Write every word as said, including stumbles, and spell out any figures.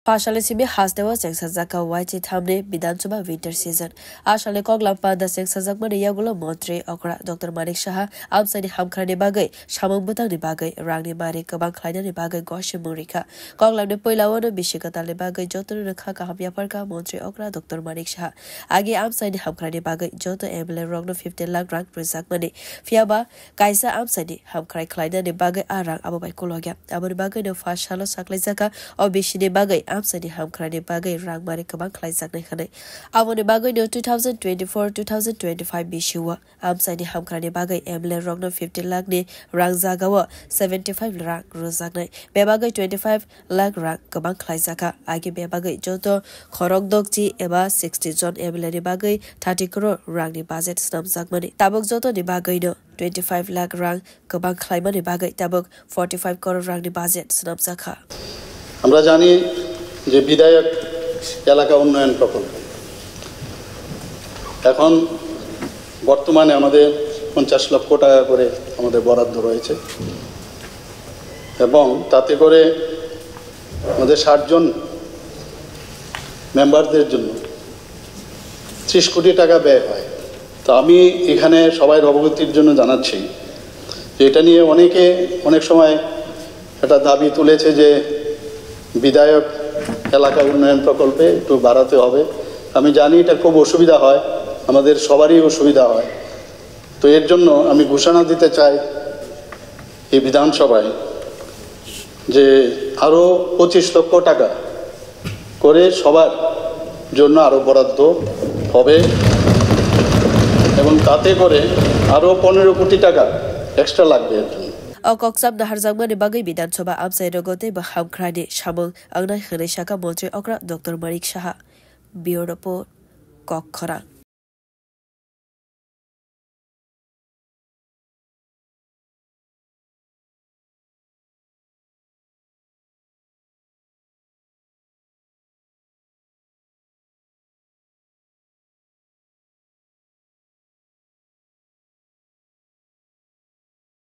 Phasalni simi hasteo chengsajakha Y T thamni Bidhan Sabha winter season. A salni koklam panda chengsajakmani yagulo Montri okra Doctor Manik Saha amchaini hamkhrani bagwi samung bwtangni bagwi rangni mari kwbang khlainani bagwi gosimung rikha. Koklamni puilao no bisi kwtalni bagwi jotono kha kaham yapharkha Montri okra Doctor Manik Saha. Agi amchaini hamkhrani bagwi joto M L A rokno fifty lakh rang rwjakmani. Phiyaba kaisa amchaini hamkhrai khlainani bagwi a rang abo bai kolokya. Aboni bagwino pha salo saklaijakha, o bisini bagwi amchaini hamkhrani bagwi rang mari kwbang khlaijaknai hwnwi. Aboni bagwino two thousand twenty-four two thousand twenty-five bisio amchaini hamkhrani bagwi M L A rokno fifty lakh ni rang jagao seventy-five lakh rang rwjaknai. Bebagwi twenty-five lakh rang kwbang khlaijakha. Agi bebagwi joto khorok dokchi eba sixty jon M L A ni bagwi thirty crore rangni budget swnamjakmani. Tabuk jotoni bagwino twenty-five lakh rang kwbang khlaimani bagwi tabuk forty-five crore rangni budget swnamjakha. আমরা জানি যে বিধায়ক এলাকা উন্নয়ন প্রকল্প এখন বর্তমানে আমাদের পঞ্চাশ লক্ষ টাকা করে আমাদের বরাদ্দ রয়েছে এবং তাতে করে আমাদের ষাট জন মেম্বারদের জন্য ত্রিশ কোটি টাকা ব্যয় হয়। তো আমি এখানে সবাই অবগতির জন্য জানাচ্ছি যে এটা নিয়ে অনেকে অনেক সময় একটা দাবি তুলেছে যে বিধায়ক এলাকা উন্নয়ন প্রকল্পে একটু বাড়াতে হবে। আমি জানি এটা খুব অসুবিধা হয়, আমাদের সবারই অসুবিধা হয়। তো এর জন্য আমি ঘোষণা দিতে চাই এই বিধানসভায় যে আরও পঁচিশ লক্ষ টাকা করে সবার জন্য আরও বরাদ্দ হবে এবং তাতে করে আরও পনেরো কোটি টাকা এক্সট্রা লাগবে এর জন্য। O kokcham naharjakmani bagwi Bidhan Sabha amchai rogo tei bo hamkhrani samung wngnai hwnwi sakha Montri okra Doctor Manik Saha. Bureau Report, Kokkhorang.